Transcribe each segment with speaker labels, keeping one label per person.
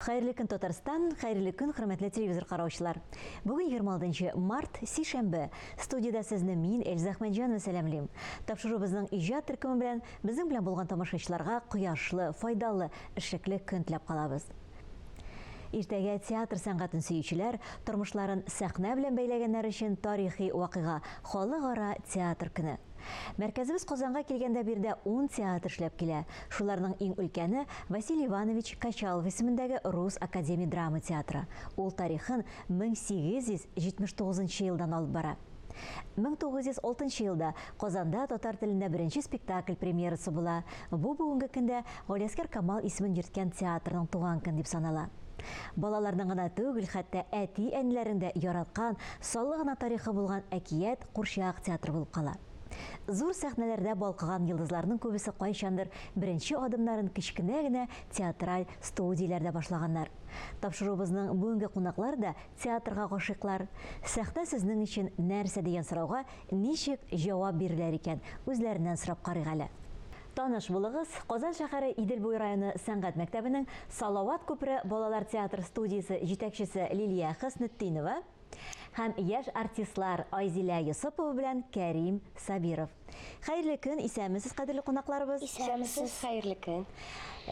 Speaker 1: Хәерле көн, Татарстан, хәерле көн, хөрмәтле телевизор караучылар. Бүген 26 март, сишәмбе. Студиядә сезне мин, Эльза Әхмәтҗанова сәламлим. Тапшыруыбызның иҗат төркеме белән безнең белән булган тамашачыларга кояшлы, файдалы, эшлекле көн теләп калабыз. Иртәгә театр сәнгатен сөючеләр, тормышларын сәхнә белән бәйләгәннәр өчен тарихи вакыйга, Халыкара театр көне. Мәркәзебез Казанга килгәндә биредә ун театр эшләп килә. Шуларның иң өлкәне, Василий Иванович Качалов исемендәге Рус академия драма театры. Ул тарихын 1879 елдан алып бара. 1906 елда Казанда татар телендә беренче спектакль премьерасы була. Бу бүгенге көндә Галиәсгар Камал исемен йөрткән театрның туган көне дип санала. Балаларның гына түгел, хәтта әти-әниләрнең дә яраткан, саллы гына тарихы булган әкият курчак театры булып кала. Зур сәхнәләрдә балкыган йолдызларның күбесе кайчандыр беренче адымнарын кечкенә генә театраль студияләрдә башлаганнар. Тапшыруыбызның бүгенге кунаклары да театрга гашыйклар. Сәхнә сезнең өчен нәрсә дигән сорауга ничек җавап бирерләр икән, үзләреннән сорап карыйк әле. Таныш булыгыз, Казан шәһәре Идел буе районы сәнгать мәктәбенең Салават күпере балалар театр студиясе җитәкчесе Лилия Хөснетдинова һәм яшь артистлар Айзилә Йосыпова белән Кәрим Сабиров. Хәерле көн, исәнмесез, кадерле кунакларыбыз.
Speaker 2: Исәнмесез, хәерле көн.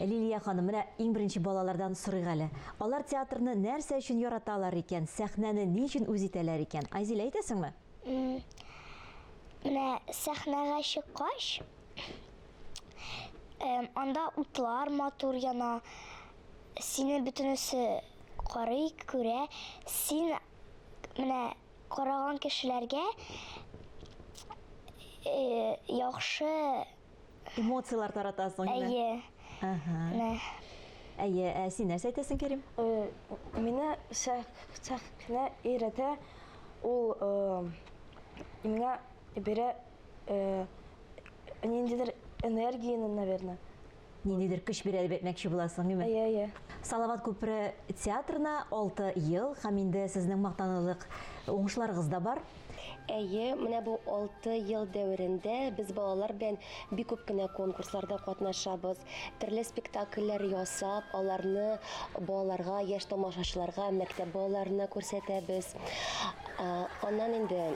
Speaker 1: Лилия ханым, менә иң беренче балалардан сорыйк әле. Алар театрны нәрсә өчен яраталар икән, сәхнәне ни өчен үз итәләр икән? Айзилә, әйтәсеңме?
Speaker 2: Менә сәхнәгә чыккач, анда утлар матур яна, сине бөтенесе карый, күрә. Син менә караган кешеләргә э, яхшы
Speaker 1: эмоцияләр таратасың.
Speaker 2: Әйе.
Speaker 1: Ага. Менә. Әйе, ә син нәрсә әйтәсең, Кәрим?
Speaker 3: Э, мине сәхнә өйрәтә, ул э, миңа бирә ниндидер энергияне, наверное.
Speaker 1: Ниндидер көч бирә дип әйтмәкче буласың, димме?
Speaker 3: Әйе, әйе.
Speaker 1: Салават күпере театрына 6 ел һәм инде сезнең мактанырлык уңышларыгыз да бар.
Speaker 4: Әйе, менә бу 6 ел дәверендә без балалар белән бик күп кенә конкурсларда катнашабыз. Төрле спектакльләр ясап, аларны балаларга, яшь тамашачыларга, мәктәп балаларына күрсәтәбез. Аннан инде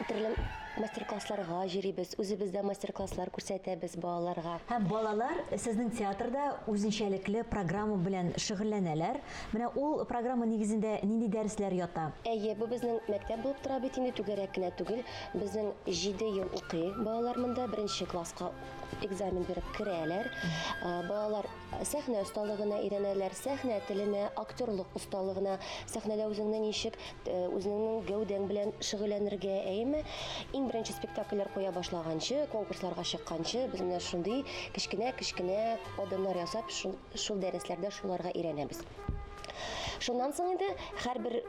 Speaker 4: төрле мастер-классларга йөрибез, үзебез дә мастер-класслар күрсәтәбез балаларга.
Speaker 1: Һәм балалар сезнең театрда үзенчәлекле программа белән шөгыльләнәләр. Менә ул программа нигезендә нинди дәресләр ята?
Speaker 4: Әйе, бу безнең мәктәп булып тора бит инде, түгәрәк кенә түгел. Безнең 7 ел укый балалар монда, беренче класска экзамен биреп керәләр. Балалар сәхнә осталыгына өйрәнәләр, сәхнә теленә, актерлык осталыгына, сәхнәдә үзеңне ничек, э, үзеңнең гәүдәң белән шөгыльләнергә, әйеме? Иң беренче спектакльләр куя башлаганчы, конкурсларга чыкканчы, без менә шундый кечкенә-кечкенә адымнар ясап, шул, шул дәресләрдә шуларга өйрәнәбез. Шуннан соң инде һәрбер э,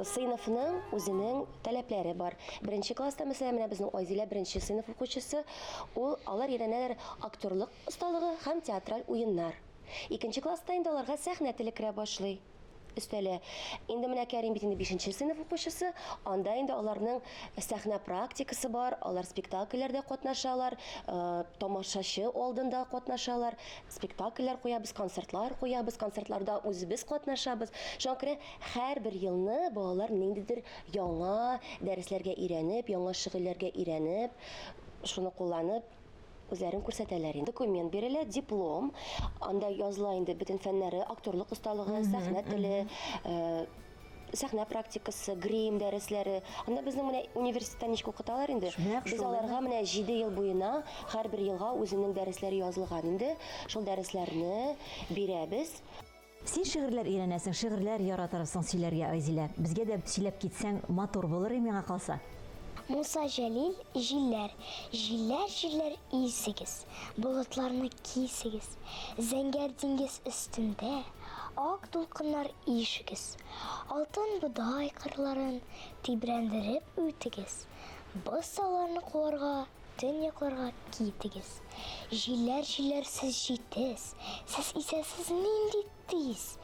Speaker 4: сыйныфның үзенең таләпләре бар. Беренче класста, мәсәлән, менә безнең Айзилә беренче сыйныф укучысы, ул алар өйрәнәләр актерлык осталыгы һәм театраль уеннар. Икенче класста инде аларга сәхнә теле керә башлый. Өстәлә. Инде менә Кәрим бит инде бишенче сыйныф укучысы, анда инде аларның сәхнә практикасы бар, алар спектакльләрдә катнашалар, э, тамашачы алдында катнашалар, спектакльләр куябыз, концертлар куябыз, концертларда үзебез катнашабыз. Шуңа күрә һәрбер елны балалар ниндидер яңа дәресләргә өйрәнеп, яңа шөгыльләргә өйрәнеп, шуны кулланып, үзләрен күрсәтәләр инде. Документ бирелә, диплом, анда языла инде бөтен фәннәре, актерлык осталыгы, сәхнә теле, э, сәхнә практикасы, грим дәресләре. Анда безнең менә университетта ничек укыталар инде. Без аларга менә 7 ел буена һәрбер елга үзенең дәресләре язылган инде. Шул дәресләрне бирәбез.
Speaker 1: Син шигырьләр өйрәнәсең, шигырьләр яратырсың сөйләргә, Айзилә. Безгә дә сөйләп китсәң, матур булыр и миңа калса.
Speaker 2: Муса Җәлил, Җилләр, җилләр, җилләр исегез, Болытларны кисегез. Зәңгәр диңгез өстендә Ак дулкыннар ишегез. Алтын бодай кырларын Тибрәндереп үтегез. Боз тауларны куарга Төньякларга китегез. Җилләр, җилләр, сез җитез, Сез исәсез нинди тиз.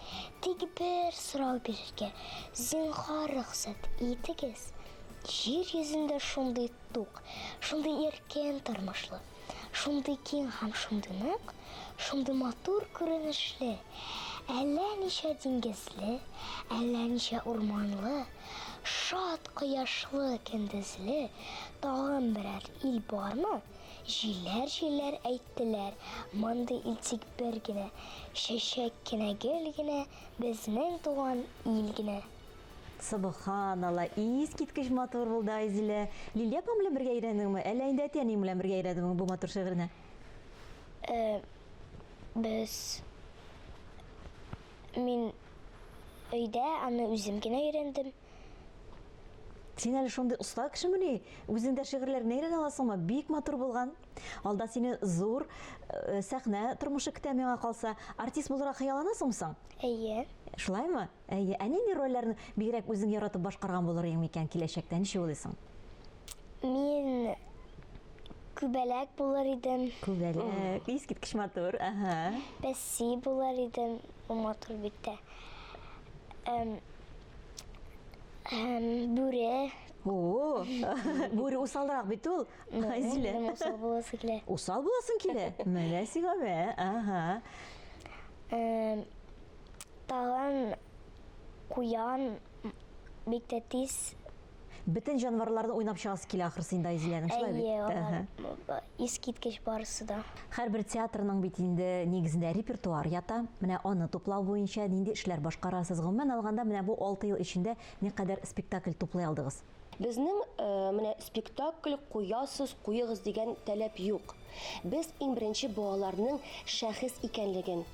Speaker 2: Тик бер сорау бирергә, Зинһар рөхсәт итегез. Җир йөзендә шундый тук, Шундый иркен тормышлы, Шундый киң һәм шундый нык, Шундый матур күренешле. Әллә ничә диңгезле, әллә ничә урманлы, шат кояшлы көндезле тагын берәр ил бармы? Җилләр, җилләр әйттеләр, мондый ил тик бер генә, чәчәк кенә, гөл генә, безнең туган ил генә.
Speaker 1: Собханалла, искиткеч матур булды, Айзилә. Лилия апаң белән бергә өйрәндеңме, әллә инде әти-әниең белән бергә өйрәндеңме бу матур шигырьне?
Speaker 2: Э, без мин өйдә аны үзем генә өйрәндем.
Speaker 1: Син әле шундый оста кешемени? Үзең дә шигырьләр генә өйрәнә аласыңмы? Бик матур булган. Алда сине зур э, сәхнә тормышы көтә миңа калса. Артист булырга хыялланасыңмы соң?
Speaker 2: Әйе.
Speaker 1: Шулаймы? Әйе. Ә нинди рольләрне бигрәк үзең яратып башкарган булыр идең микән киләчәктә? Ничек уйлыйсың?
Speaker 2: Мин күбәләк булыр идем.
Speaker 1: Күбәләк. Искиткеч матур. Ага.
Speaker 2: Песи булыр идем. Ул матур бит тә. Һәм бүре.
Speaker 1: О, бүре усалрак бит ул. Айзилә.
Speaker 2: Минем усал буласы килә.
Speaker 1: Усал буласың килә? Менә сиңа мә. Ага.
Speaker 2: Тагын куян бик тә тиз.
Speaker 1: Бөтен җанварларны уйнап чыгасы килә ахрысы инде Айзиләнең, шулай бит?
Speaker 2: Әйе, алар искиткеч барысы да.
Speaker 1: Һәрбер театрның бит инде нигезендә репертуар ята. Менә аны туплау буенча нинди эшләр башкарасыз? Гомумән алганда, менә бу 6 ел эчендә никадәр спектакль туплый алдыгыз?
Speaker 4: Безнең менә спектакль куясыз, куегыз дигән таләп юк. Без иң беренче балаларның шәхес икәнлеген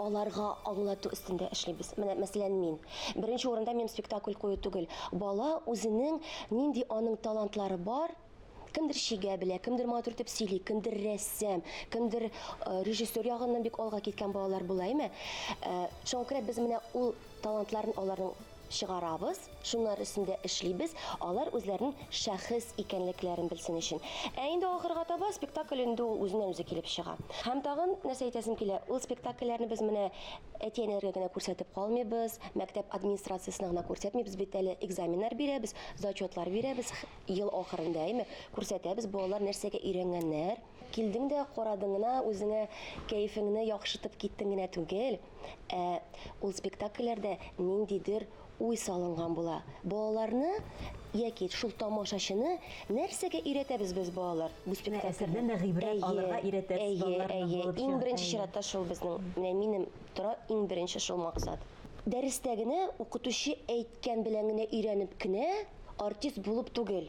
Speaker 4: аларга аңлату өстендә эшлибез. Менә, мәсәлән, мин. Беренче урында минем спектакль кую түгел. Бала үзенең нинди аның талантлары бар, кемдер чигә белә, кемдер матур итеп сөйли, кемдер рәссам, кемдер э, режиссер ягыннан бик алга киткән балалар була, әйме? Э, шуңа күрә без менә ул талантларын аларның чыгарабыз, шунлар өстендә эшлибез, алар үзләренең шәхес икәнлекләрен белсен өчен. Ә инде ахырга таба спектакль инде ул үзеннән-үзе килеп чыга. Һәм тагын нәрсә әйтәсем килә, ул спектакльләрне без менә әти-әниләргә генә күрсәтеп калмыйбыз, мәктәп администрациясенә генә күрсәтмибез, бит әле экзаменнар бирәбез, зачетлар бирәбез ел ахырында, әйме, күрсәтәбез балалар нәрсәгә өйрәнгәннәр. Килдең дә карадың гына, үзеңә кәефеңне яхшыртып киттең генә түгел, ә ул спектакльләрдә ниндидер уй салынган була. Балаларны яки шул тамашачыны нәрсәгә өйрәтәбез без балалар бу спектакльдә?
Speaker 1: Әсәрдән дә гыйбрәт алырга өйрәтәсез балаларны
Speaker 4: Әйе,
Speaker 1: булып
Speaker 4: иң
Speaker 1: чыга.
Speaker 4: беренче
Speaker 1: Әйе.
Speaker 4: чиратта шул безнең, менә минем тора иң беренче шул максат. Дәрестә генә укытучы әйткән белән генә өйрәнеп кенә артист булып түгел.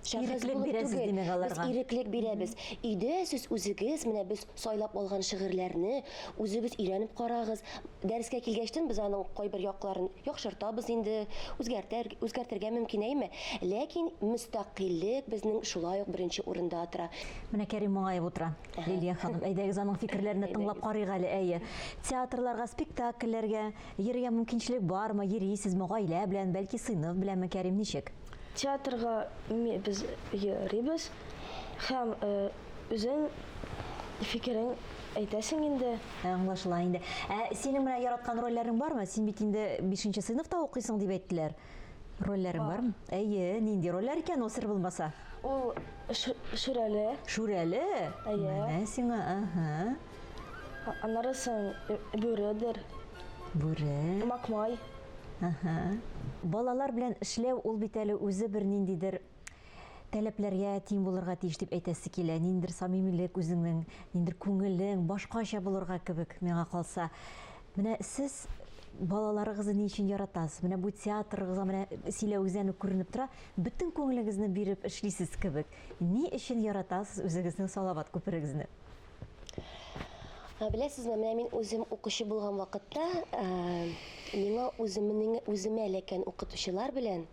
Speaker 4: Шәхес
Speaker 1: Иреклек
Speaker 4: булып
Speaker 1: бирәсез,
Speaker 4: түгел.
Speaker 1: димәк, аларга.
Speaker 4: Без иреклек бирәбез. Өйдә сез үзегез, менә без сайлап алган шигырьләрне үзегез өйрәнеп карагыз. Дәрескә килгәчтен без аның кайбер якларын яхшыртабыз инде, үзгәртер, үзгәртергә мөмкин, әйме? Ләкин мөстәкыйльлек безнең шулай ук беренче урында тора.
Speaker 1: Менә Кәрим моңаеп утыра. Лилия ханым, әйдәгез аның фикерләрен дә тыңлап карыйк әле, әйе. Театрларга, спектакльләргә йөрергә мөмкинчелек бармы? Йөрисезме гаилә белән, бәлки сыйныф беләнме, Кәрим, ничек?
Speaker 3: Театрга без йөрибез һәм үзең фикерең әйтәсең инде.
Speaker 1: Аңлашыла инде. Ә синең менә яраткан рольләрең бармы? Син бит инде 5 сыйныфта укыйсың дип әйттеләр. Рольләрең бармы? Әйе, нинди рольләр икән ул сер булмаса?
Speaker 3: Ул Шүрәле.
Speaker 1: Шүрәле?
Speaker 3: Әйе.
Speaker 1: Менә сиңа, ага.
Speaker 3: Аннары соң бүредер.
Speaker 1: Бүре.
Speaker 3: Макмай.
Speaker 1: Ага. Балалар белән эшләү ул бит әле үзе бер ниндидер таләпләргә тиң булырга тиеш дип әйтәсе килә. Ниндидер самимилек үзеңнең, ниндидер күңелең башкача булырга кебек миңа калса. Менә сез балаларыгызны ни өчен яратасыз? Менә бу театрыгызга менә сөйләвегездән үк күренеп тора, бөтен күңелегезне биреп эшлисез кебек. Ни өчен яратасыз үзегезнең Салават күперегезне?
Speaker 4: Беләсезме, менә мин үзем укучы булган вакытта, миңа үземнең үземә эләккән укытучылар белән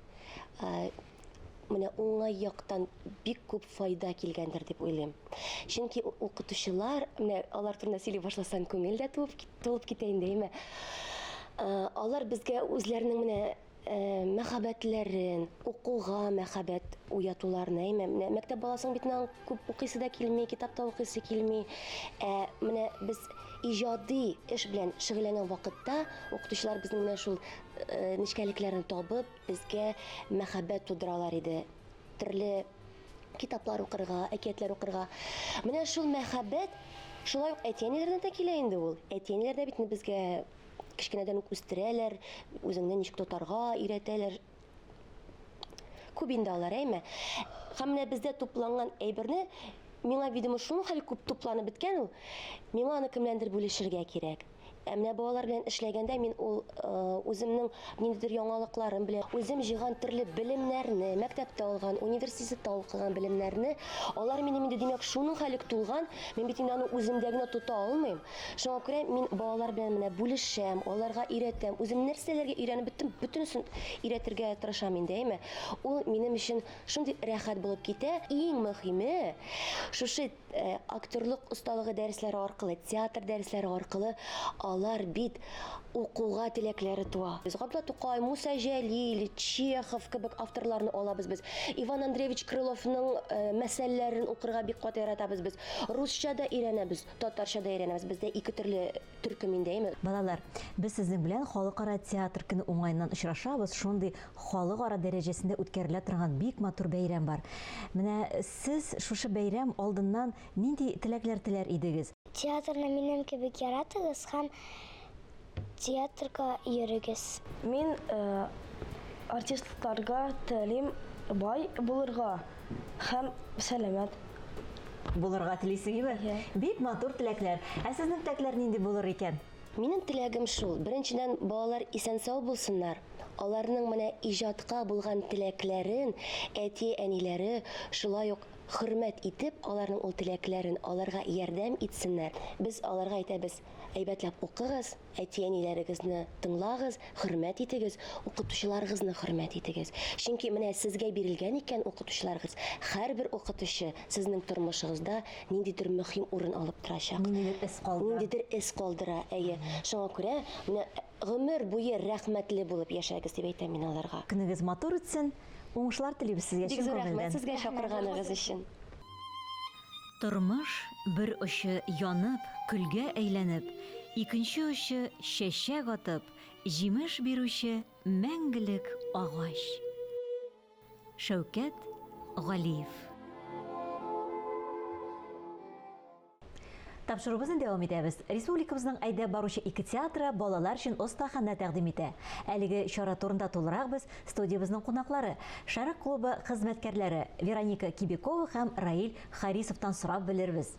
Speaker 4: менә уңай яктан бик күп файда килгәндер дип уйлыйм. Чөнки укытучылар, менә алар турында сөйли башласаң, күңел дә тулып, тулып китә инде, әйме? Алар безгә үзләренең менә мәхәббәтләрен, укуга мәхәббәт уятуларын, әйме? Менә мәктәп баласының бит аның күп укыйсы да килми, китап та укыйсы килми. Ә менә без иҗади эш белән шөгыльләнгән вакытта укытучылар безнең менә шул нечкәлекләрне табып, безгә мәхәббәт тудыралар иде. Төрле китаплар укырга, әкиятләр укырга. Менә шул мәхәббәт шулай ук әти-әниләрдән дә килә инде ул. Әти-әниләр дә бит безгә Кечкенәдән үк үстерәләр, үзеңне ничек тотарга өйрәтәләр. Күп инде алар, әйме? Һәм менә бездә тупланган әйберне миңа, видимо, шуның хәл күп тупланып беткән ул, миңа аны кемнәндер бүлешергә кирәк. Ә менә балалар белән эшләгәндә мин ул үземнең ниндидер яңалыкларым белән, үзем җыйган төрле белемнәрне, мәктәптә алган, университетта укыган белемнәрне, алар минем инде, димәк, шуның хәлек тулган, мин бит инде аны үземдә генә тота алмыйм. Шуңа күрә мин балалар белән менә бүлешәм, аларга өйрәтәм. Үзем нәрсәләргә өйрәнеп беттем, бөтенесен өйрәтергә тырышам инде, әйме. Ул минем өчен шундый рәхәт булып китә. Иң мөһиме, шушы Актерлык осталыгы дәресләре аркылы, театр дәресләре аркылы алар бит укуга теләкләре туа. Без Габдулла Тукай, Муса Җәлил, Чехов кебек авторларны алабыз без. Иван Андреевич Крыловның мәсәлләрен укырга бик каты яратабыз без. Русча да өйрәнәбез, татарча да өйрәнәбез. Бездә ике төрле төркем инде, әйме?
Speaker 1: Балалар, без сезнең белән Халыкара театр көне уңаеннан очрашабыз. Шундый халыкара дәрәҗәсендә үткәрелә торган бик матур бәйрәм бар. Менә сез шушы бәйрәм алдыннан нинди теләкләр теләр идегез?
Speaker 2: Театрны минем кебек яратыгыз һәм театрга йөрегез.
Speaker 3: Мин артистларга телим бай булырга һәм сәламәт.
Speaker 1: Булырга телисеңме?
Speaker 3: Иә.
Speaker 1: Бик матур теләкләр. Ә сезнең теләкләр нинди булыр икән?
Speaker 4: Минем теләгем шул, беренчедән, балалар исән-сау булсыннар, аларның менә иҗатка булган теләкләрен әти-әниләре шулай ук хөрмәт итеп, аларның ул теләкләрен, аларга ярдәм итсеннәр. Без аларга әйтәбез, әйбәтләп укыгыз, Әти-әниләрегезне тыңлагыз, хөрмәт итегез, укытучыларыгызны хөрмәт итегез. Чөнки менә сезгә бирелгән икән укытучыларыгыз, һәрбер укытучы сезнең тормышыгызда ниндидер мөһим урын алып торачак.
Speaker 1: Ниндидер эз калдыра.
Speaker 4: Ниндидер эз калдыра, әйе. Шуңа күрә менә гомер буе рәхмәтле булып яшәгез дип әйтәм мин аларга.
Speaker 1: Көнегез матур үтсен, уңышлар телибез сезгә
Speaker 4: Бик
Speaker 1: чын
Speaker 4: зур рәхмәт
Speaker 1: күңелдән.
Speaker 4: сезгә чакырганыгыз өчен.
Speaker 1: Тормыш бер очы янып, көлгә әйләнеп, икенче очы чәчәк атып, җимеш бирүче мәңгелек агач. Шәүкәт Галиев. Тапшыруыбызны дәвам итәбез. Республикабызның әйдәп баручы ике театры балалар өчен остаханә тәкъдим итә. Әлеге чара турында тулырак без студиябезнең кунаклары, Шәрык клубы хезмәткәрләре Вероника Кибякова һәм Раил Харисовтан сорап белербез.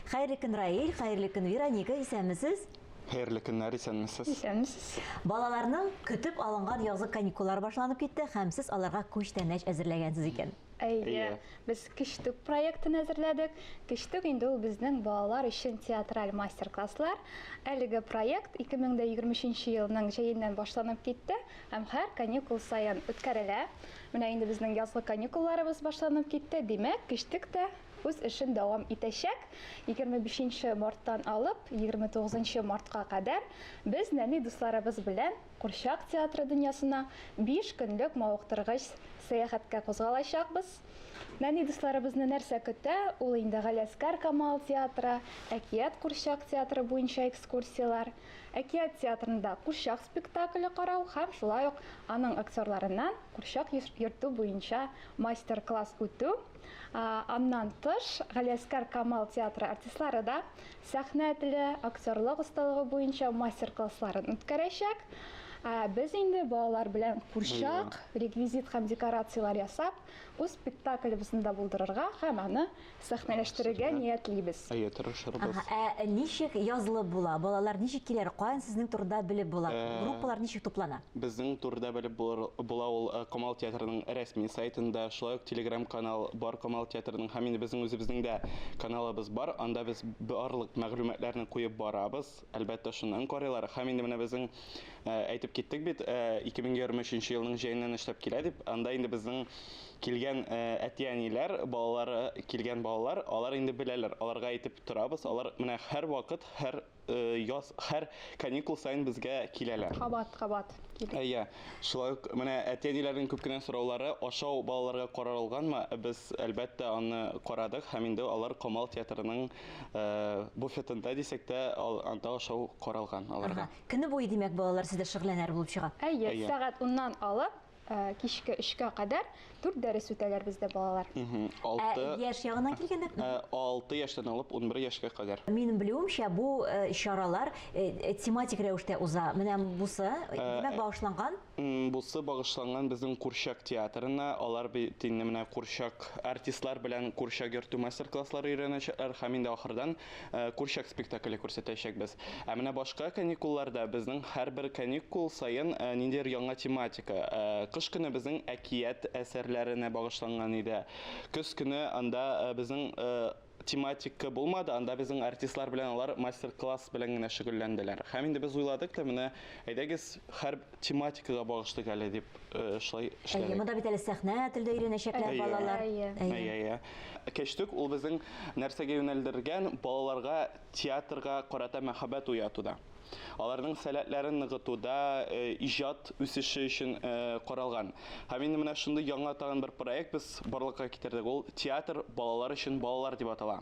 Speaker 1: Хәерле көн, Раил, хәерле көн, Вероника, исәнмесез?
Speaker 5: Хәерле көннәр, исәнмесез.
Speaker 6: Исәнмесез.
Speaker 1: Балаларның көтеп алынган язгы каникуллары башланып китте һәм сез аларга күчтәнәч әзерләгәнсез икән.
Speaker 6: Әйе, без Кечтүк проектын әзерләдек. Кечтүк инде ул безнең балалар өчен театраль мастер-класслар. Әлеге проект 2023 елның җәеннән башланып китте һәм һәр каникул саен үткәрелә. Менә инде безнең язгы каникулларыбыз башланып китте. Димәк, Кечтүк тә үз эшен дәвам итәчәк. 25 марттан алып 29 мартка кадәр без нәни дусларыбыз белән Курчак театры дөньясына биш көнлек мавыктыргыч сәяхәткә кузгалачакбыз. Нәни дусларыбызны нәрсә көтә? Ул инде Галиәсгар Камал театры, Әкият курчак театры буенча экскурсияләр, Әкият театрында курчак спектакле карау һәм шулай ук аның актерларыннан курчак йөртү буенча мастер-класс үтү. Аннан тыш, Галиәсгар Камал театры артистлары да Сәхнә теле, актерлык осталыгы буенча мастер-классларын үткәрәчәк. Ә без инде балалар белән курчак, реквизит һәм декорацияләр ясап, үз спектаклебезне дә булдырырга һәм аны сәхнәләштерергә ниятлибез.
Speaker 5: Әйе, тырышырбыз.
Speaker 1: Ага, ә ничек язылып була? Балалар ничек киләр? Каян сезнең турыда белеп була? Группалар ничек туплана?
Speaker 5: Безнең турыда белеп була ул Камал театрының рәсми сайтында, шулай ук телеграм-канал бар Камал театрының һәм инде безнең үзебезнең дә каналыбыз бар. Анда без барлык мәгълүматларны куеп барабыз. Әлбәттә, шуннан карыйлар. Һәм инде менә безнең әйтеп киттек бит, 2023 елның җәеннән эшләп килә дип. Анда инде безнең килгән әти-әниләр, балалары килгән балалар, алар инде беләләр. Аларга әйтеп торабыз. Алар менә һәрвакыт, һәр яз һәр каникул саен безгә киләләр.
Speaker 6: Кабат-кабат килә.
Speaker 5: Әйе. Шулай ук менә әти-әниләрнең күп кенә сораулары, ашау балаларга каралганмы? Без, әлбәттә, аны карадык һәм инде алар Камал театрының буфетында дисәк тә, анда ашау каралган аларга.
Speaker 1: Көне буе, димәк, балалар сездә шөгыльләнәр булып чыга?
Speaker 6: Әйе, сәгать уннан алып. кичке өчкә кадәр дүрт дәрес үтәләр бездә балалар.
Speaker 1: Ә яшь ягыннан килгәндә?
Speaker 5: 6 яшьтән алып 11 яшькә кадәр.
Speaker 1: Минем белүемчә, бу чаралар тематик рәвештә уза. Менә бусы, димәк, багышланган?
Speaker 5: Бусы багышланган безнең курчак театрына. Алар бит инде менә курчак артистлар белән курчак йөртү мастер-класслары өйрәнәчәкләр һәм инде ахырдан курчак спектакле күрсәтәчәкбез. Ә менә башка каникулларда безнең һәрбер каникул саен ниндидер яңа тематика. Кыш көне безнең әкият әсәрләренә багышланган иде. Көз көне анда безнең тематика булмады, анда безнең артистлар белән алар мастер-класс белән генә шөгыльләнделәр. Һәм инде без уйладык та, менә әйдәгез һәр тематикага багышлыйк әле дип шулай эшләдек.
Speaker 1: Әйе, монда бит әле сәхнә телдә өйрәнәчәкләр балалар.
Speaker 5: Әйе, әйе. Кәчтүк ул безнең нәрсәгә юнәлдергән? Балаларга театрга карата мәхәббәт уятуда. Аларның сәләтләрен ныгытуда, иҗат үсеше өчен каралган. Һәм инде менә шундый яңа тагын бер проект без барлыкка китердек. Ул Театр балалар өчен балалар дип атала.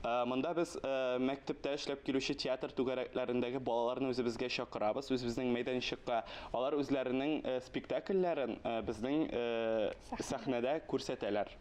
Speaker 5: Монда без мәктәптә эшләп килүче театр түгәрәкләрендәге балаларны үзебезгә чакырабыз, үзебезнең мәйданчыкка. Алар үзләренең спектакльләрен безнең сәхнәдә күрсәтәләр.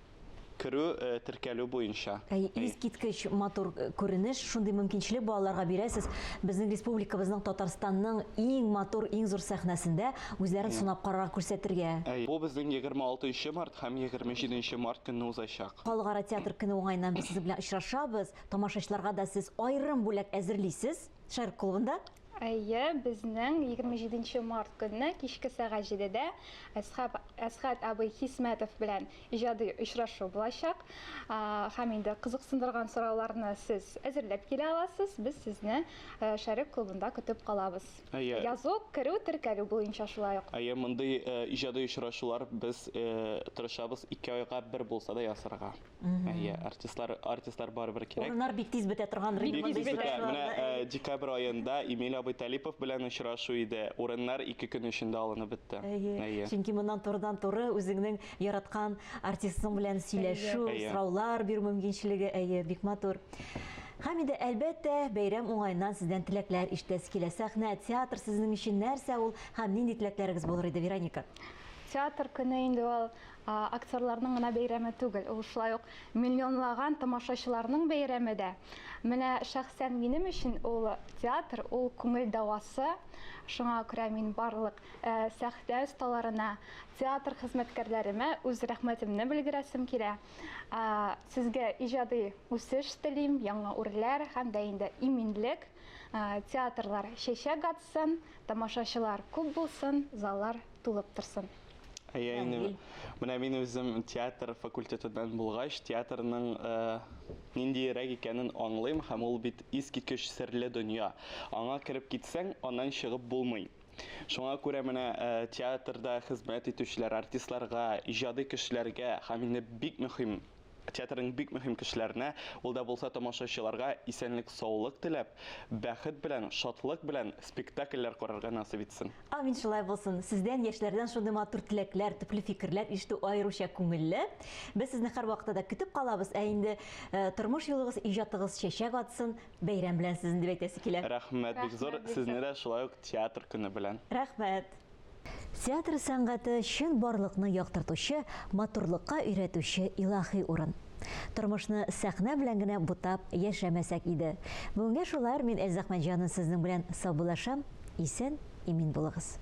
Speaker 5: Керү, теркәлү буенча.
Speaker 1: Әйе, искиткеч матур күренеш, шундый мөмкинчелек балаларга бирәсез. Безнең республикабызның, Татарстанның иң матур, иң зур сәхнәсендә үзләрен сынап карарга, күрсәтергә.
Speaker 5: Әйе, бу безнең 26 нчы март һәм 27 нче март көнне узачак.
Speaker 1: Халыкара театр көне уңаеннан без сезнең белән очрашабыз. Тамашачыларга да сез аерым бүләк әзерлисез Шәрык клубында.
Speaker 6: Әйе, безнең 27 нче март көнне кичке сәгать җидедә Әсхаб, Әсхәт абый Хисмәтов белән иҗади очрашу булачак. Һәм инде кызыксындырган сорауларны сез әзерләп килә аласыз. Без сезне Шәрык клубында көтеп калабыз.
Speaker 5: Әйе.
Speaker 6: Язу, керү, теркәлү буенча шулай ук.
Speaker 5: Әйе, мондый иҗади очрашулар без тырышабыз ике айга бер булса да ясарга. Әйе, артистлар, артистлар барыбер кирәк.
Speaker 1: Урыннар бик тиз бетә торган.
Speaker 5: Бик тиз бетә. Менә э, декабрь аенда Эмиль абый Талипов белән очрашу иде. Урыннар ике көн эчендә алынып бетте.
Speaker 1: Әйе. Әйе. Чөнки моннан турыдан-туры үзеңнең яраткан артистың белән сөйләшү, сораулар бирү мөмкинчелеге, әйе, бик матур. Һәм инде, әлбәттә, бәйрәм уңаеннан сездән теләкләр ишетәсе килә. Сәхнә, театр сезнең өчен нәрсә ул һәм нинди теләкләрегез булыр иде, Вероника?
Speaker 6: Театр көне инде ул Актерларның гына бәйрәме түгел, ул шулай ук миллионлаган тамашачыларның бәйрәме дә. Менә шәхсән минем өчен ул театр, ул күңел дәвасы. Шуңа күрә мин барлык сәхнә осталарына, театр хезмәткәрләремә үз рәхмәтемне белгерәсем килә. Сезгә иҗади үсеш телим, яңа үрләр һәм дә инде иминлек. Театрлар чәчәк атсын, тамашачылар күп булсын, заллар тулып торсын.
Speaker 5: Әйе, инде менә мин үзем театр факультетыннан булгач, театрның э, ниндиерәк икәнен аңлыйм һәм ул бит искиткеч серле дөнья. Аңа кереп китсәң, аннан чыгып булмый. Шуңа күрә менә э, театрда хезмәт итүчеләр, артистларга, иҗади кешеләргә һәм инде бик мөһим театрның бик мөһим кешеләренә, ул да булса тамашачыларга исәнлек-саулык теләп, бәхет белән, шатлык белән спектакльләр карарга насыйп итсен.
Speaker 1: Амин, шулай булсын. Сездән, яшьләрдән шундый матур теләкләр, төпле фикерләр ишетү аеруча күңелле. Без сезне һәрвакытта да көтеп калабыз. Ә инде тормыш юлыгыз, иҗатыгыз чәчәк атсын, бәйрәм белән сезне дип әйтәсе килә.
Speaker 5: Рәхмәт бик зур, сезне дә шулай ук театр көне белән.
Speaker 1: Рәхмәт. Театр сәнгате чынбарлыкны яктыртучы, матурлыкка өйрәтүче илаһи урын. Тормышны сәхнә белән генә бутап яшәмәсәк иде. Бүгенгә шулар, мин Эльза Әхмәтҗанова сезнең белән саубуллашам, исән, имин булыгыз.